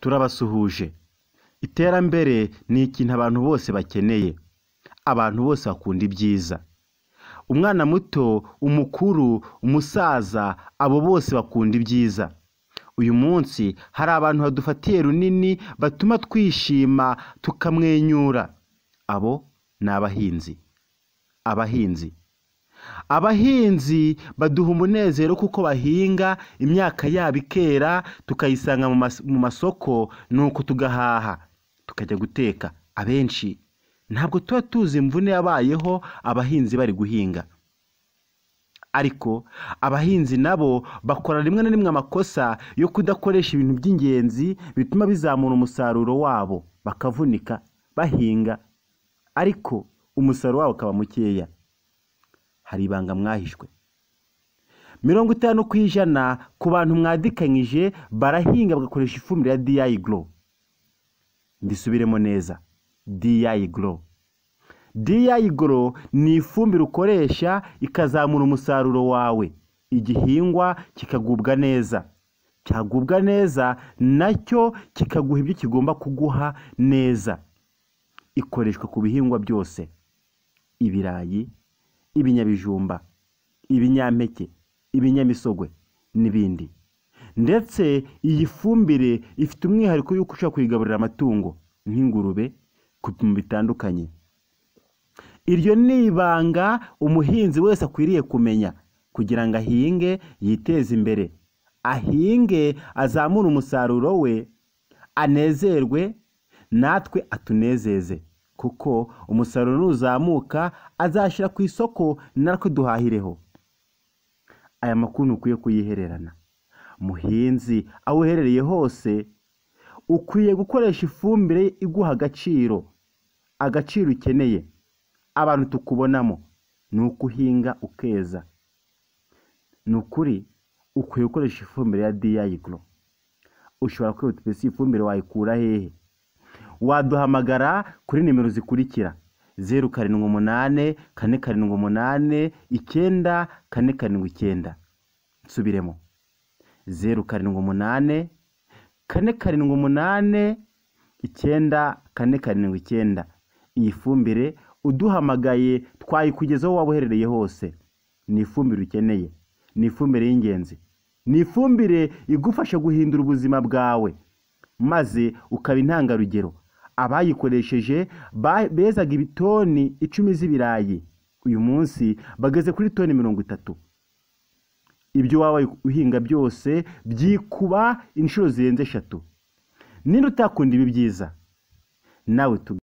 Turabasuhuje. Iterambere ni ikintu abantu bose bakeneye. Abantu bose bakunda ibyiza. Umwana muto, umukuru, umusaza, abo bose bakunda ibyiza. Uyu munsi hari abantu badufatiye runini batuma twishima tukamwenyura. Abo ni abahinzi. Abahinzi. Abahinzi baduha umunezero kuko bahinga imyaka yabo ikera tukayisanga mu masoko, nuko tugahaha tukajya guteka. Abenshi ntabwo tuba tuzi imvune yabayeho abahinzi bari guhinga. Ariko abahinzi nabo bakora rimwe na rimwe amakosa yo kudakoresha ibintu by'ingenzi bituma bizamura umusaruro wabo, bakavunika bahinga ariko umusaruro wabo ukaba mukeya. Hari ibanga mwahishwe. 50% ku bantu mwadikanyije barahinga bagakoresha ifumbire ya DI Grow. Ndisubiremo neza, DI Grow. DI Grow ni ifumbire ukoresha ikazamura umusaruro wawe, igihingwa kikagubwa neza, cyagubwa neza nacyo kikaguha ibyo kigomba kuguha neza. Ikoreshwa ku bihingwa byose, ibirayi, ibinyabijumba, ibinyampeke, ibinyamisogwe n'ibindi. Ndetse iyi fumbire ifite umwihariko y'uko ushobora kuyigaburira amatungo nk'ingurube ku bipimo bitandukanye. Iryo ni ibanga umuhinzi wese akwiriye kumenya kugira ngo ahinge yiteze imbere, ahinge azamure umusaruro we, anezerwe natwe atunezeze, kuko umusaruro nuzamuka azashyira ku isoko natwe duhahireho. Aya makuru ntukwiye kuyihererana. Muhinzi aho uherereye hose ukwiye gukoresha ifumbire iguha agaciro, agaciro ukeneye. Abantu tukubonamo ni uko uhinga ukeza. Ni ukuri ukwiye gukoresha ifumbire ya DI Grow. Ushobora kwihuta ese ifumbire wayikura hehe? Waduhamagara kuri nimero zikurikira: 0 7 8 4 7 8 9 4 7 9. Nsubiremo: 0 7 8 4 7 8 9 4 7 9. Iyi fumbire uduhamagaye twayikugezaho waba uherereye hose. Ni ifumbire ukeneye, ni ifumbire y'ingenzi, ni ifumbire igufasha guhindura ubuzima bwawe maze ukaba intangarugero. Abayikoresheje bezaga ibitoni 10 z'ibirayi, uyu munsi bageze kuri toni 30. Ibyo waba uhinga byose byikuba inshuro zirenze 3. Ninde utakunda ibi byiza? Nawe.